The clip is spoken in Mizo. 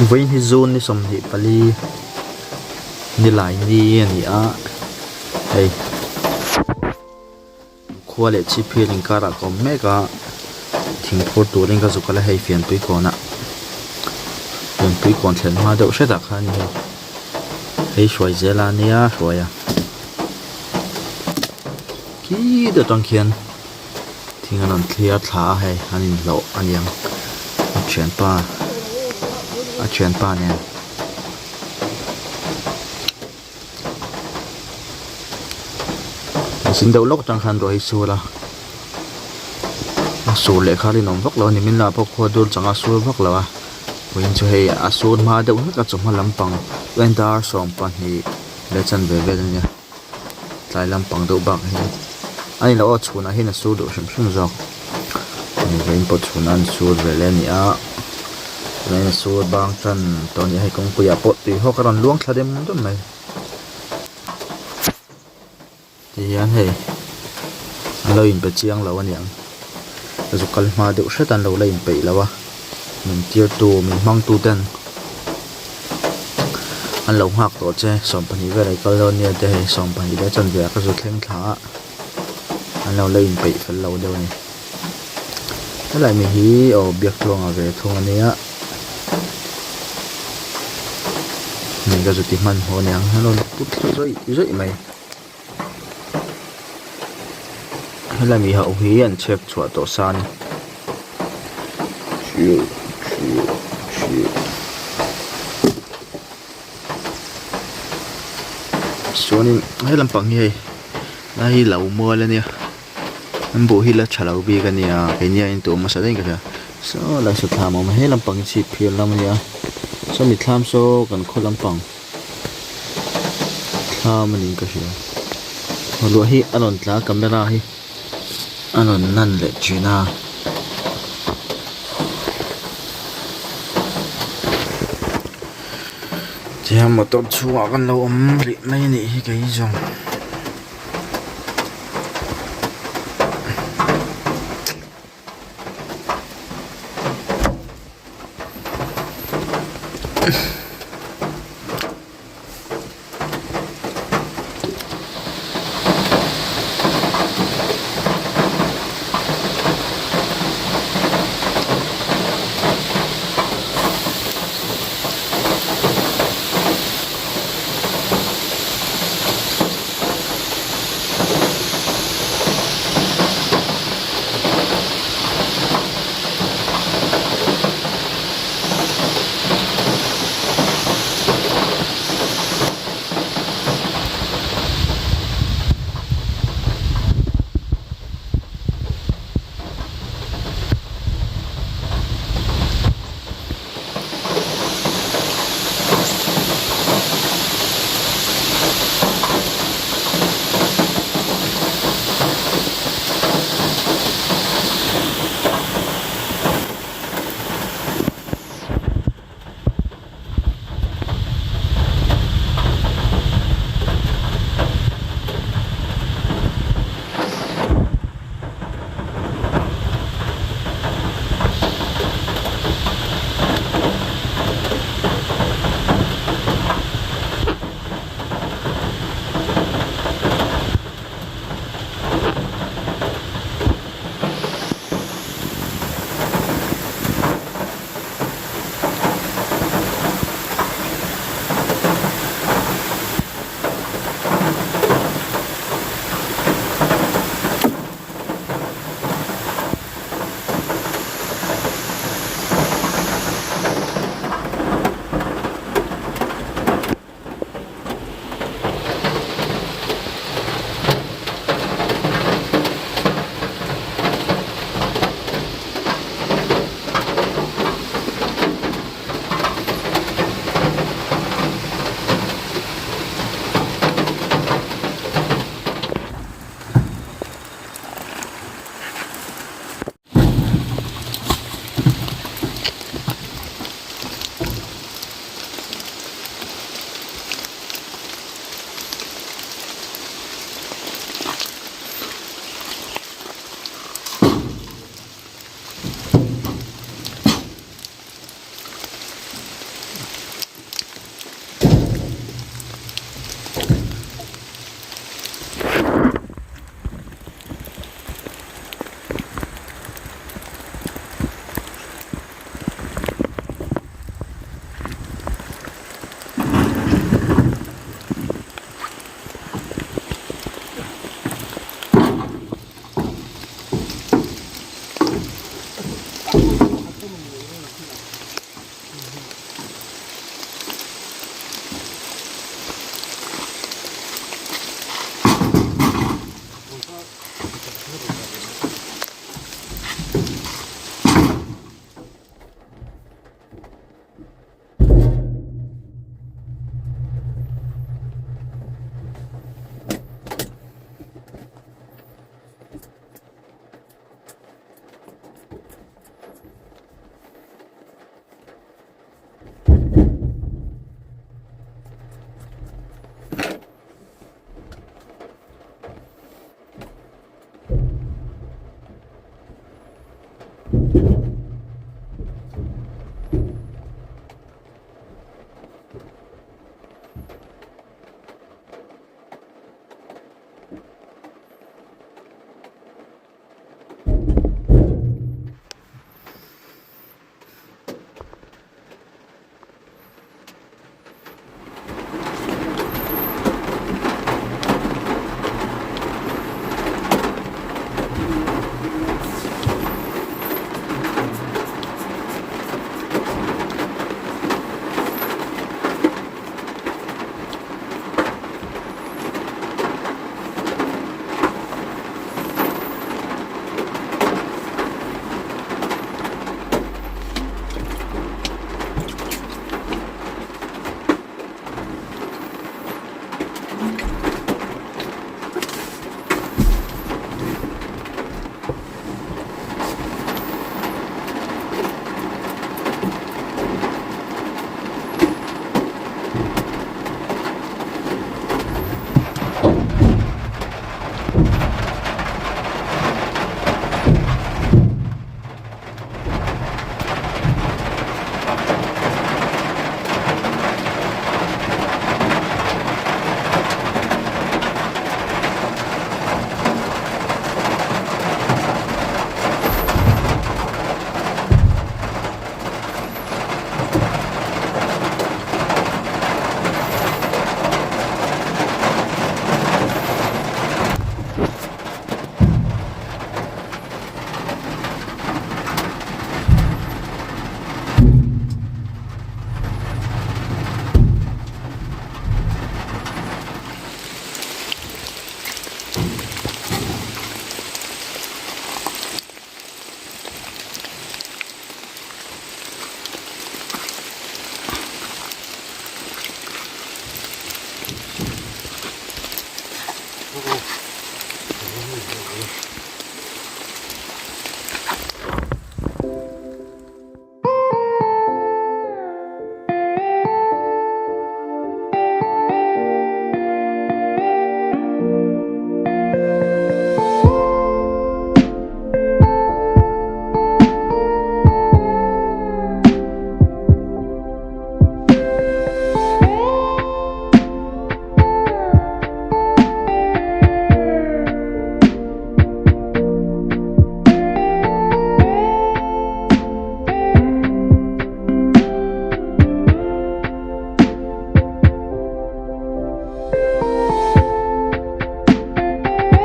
Vawiin hi June ni 24 nilai ni a ni a hei khua leh chhipphir inkarah ka awm mek a thing phur turin ka zuk a la hei fianpui kawnah fianpui kawn thlen hma deuh hretah khan a ni hei hei hruai zel a nia hruai a khi deuh tang khian. Thing an rawn thliar thla a hei an inhlawh a niang a thianpa a thianpa nen. Sin deuh lawk atang khan ruah hi sur a a sur leh kha rinawm vak lo a ni min lah pawh khua dur changa sur vak lo a vawiin chu hei a sur hma deuh hlek a chawhma lampang dar 12 leh chanve vel a nia. Tlai lampang deuh bak hi a ni lo aw chhunah hian a sur duh hrim hrim zawk vawiin pawh chhunah an sur ve leh a ni a tunah hian a sur bang tan tawh a ni a hei kawngpui ah pawh tui hawk a rawn luang thla dem dum mai tihian hei an lo inpe chiang lo a niang ka zu kal hma deuh hret a an lo la inpeih lo a min tirtu min hmangtu ten. An lo nghak tawh che 12 vel ah i kal dawn nia te hei 12 leh chanve ah ka zu thleng thla a an lo la inpeih fel lo deuh a ni helai mi hi aw biak tluanga ve thung a nia hei ka zu ti hmanhmawh a niang an rawn put thla zawih zawih mai helai mi ho hi an chhek chhuah tawh sa a ni. Chuanin he lampang hi hei lai hi lo mual a nia an buh hi la tha lo bik a nia keini aiin tawh hmasa daih in ka hria saw lai saw thlam a awm a he lampang hi chhip phir lam a nia sawmi thlam saw kan khaw lampang thlam a niin ka hria ruah hi a rawn tla a camera hi a rawn lan leh thin a. Tihian motor chhungah kan lo awm rih mai a nih hi kei zawng.